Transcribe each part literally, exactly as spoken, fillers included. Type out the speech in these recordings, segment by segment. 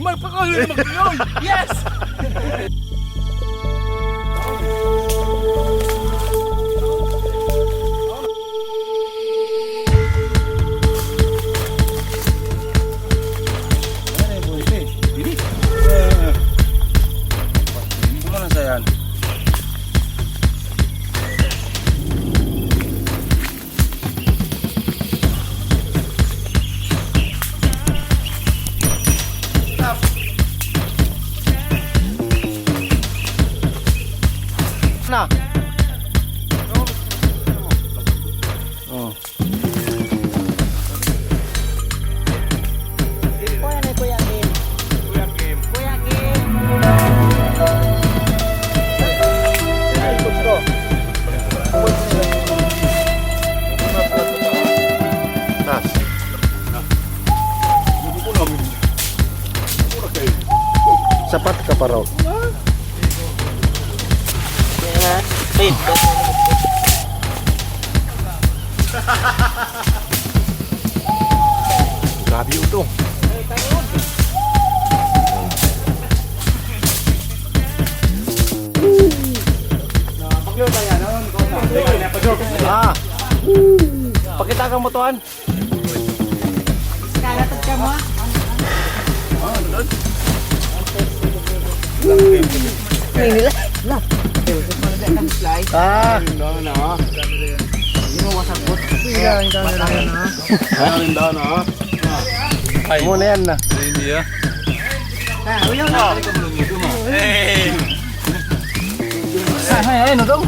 Pagpakain na magtuloy! Yes! Ano na yung buhay ko eh? Hindi. Eh, eh. Hindi ko na nasayan. Na. Oh. Kuya na, Kuya Kim. Kuya Kim. Kuya Kim. Ay, gusto. Tas. Sapat ka pa raw. Wait. Grabe yung utong. Ah. Pakita ka mo, tuan. Kalatag ka mo? May nila. Na. Ah. Hindi mo masabot. Iya, ang camera na. Ay, muna yan na. Hindi ah. Ah, uyaw na. Hey. Ah, ay, ay, no, dong.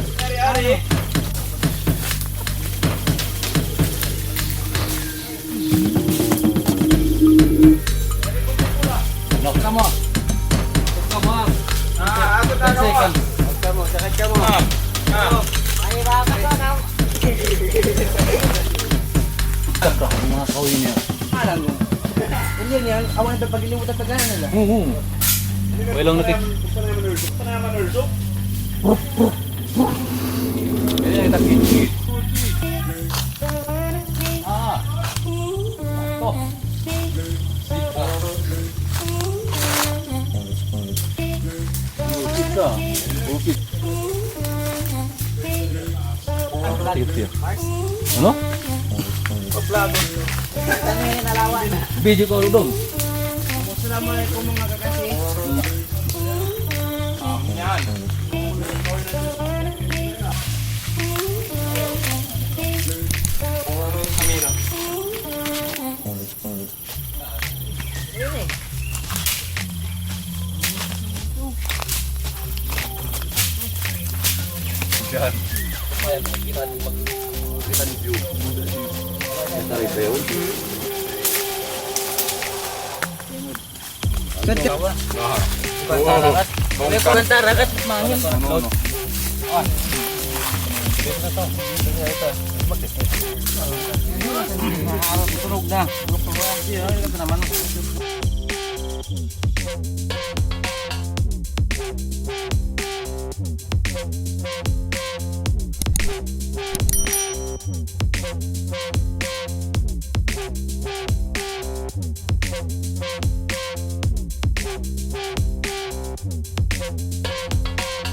Come on. Come on. Ah, ako na, ten seconds. Come on, sakit ka mo. Ah, ah. Ay, bakit ka na? Taka, mga kawin niya. Alam mo. Yan yan, awan na pag-ilimutan pag-ano nila. Oo. Wala lang natin. Yan yan, takit. Ah. Oh. Kita. Upit. Upit ya. Ano? Video ko, Rudong. Assalamualaikum, mga kakasi. Yan. Kamera. Diyan. Kita ni view. Kita review. Bukan tarakat. Bukan tarakat, mangin. No, no. Tulog na.